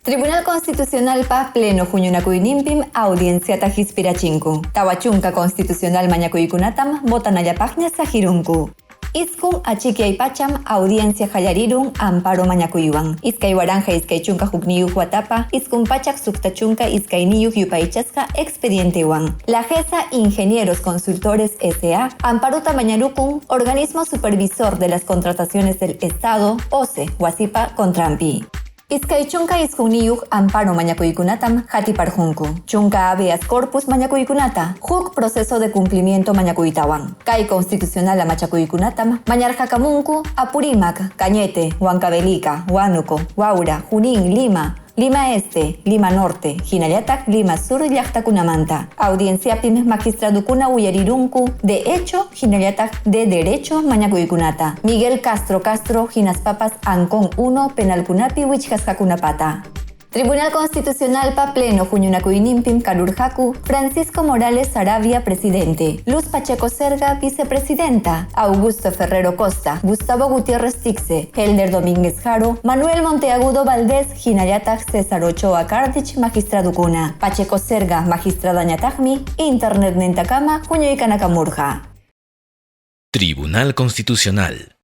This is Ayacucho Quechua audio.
Tribunal Constitucionalpa pleno huñunakuyninpim audienciata hispirachinku. 40 constitucional mañakuykunatam votanallapaqña saqirunku. 9 achikyay pacham audiencia qallarirun amparo mañakuywan. 2021 watapa 962 yupaychasqa expedientewan. La GESA Ingenieros Consultores S.A. Amparuta mañarukun Organismo Supervisor de las Contrataciones del Estado, OCE, wasipa contranpi. 29 amparo mañakuykunatam hatiparqunku. 10 habeas corpus mañakuykunata, huk proceso de cumplimiento mañakuytawan. Kay constitucional amachakuykunatam mañarqakamunku Apurímac, Cañete, Huancavelica, Huánuco, Huaura, Junín, Lima, Lima Este, Lima Norte, hinallataq Lima Sur llaqtakunamanta. Audienciapim magistradukuna uyarirunku de hecho hinallataq de derecho mañakuykunata. Miguel Castro Castro hinaspapas Ancón 1 penalkunapi wichqasqakunapata. Tribunal Constitucional pa pleno huñunakuyninpim karurqaku, Francisco Morales Saravia, presidente, Luz Pacheco Serga, vicepresidenta, Augusto Ferrero Costa, Gustavo Gutiérrez Tixe, Helder Domínguez Jaro, Manuel Monteagudo Valdés, hinallataq César Ochoa Cardich, magistradukuna, Pacheco Serga, magistradañataqmi, Internet nintakama, huñuykanakamurqa. Tribunal Constitucional.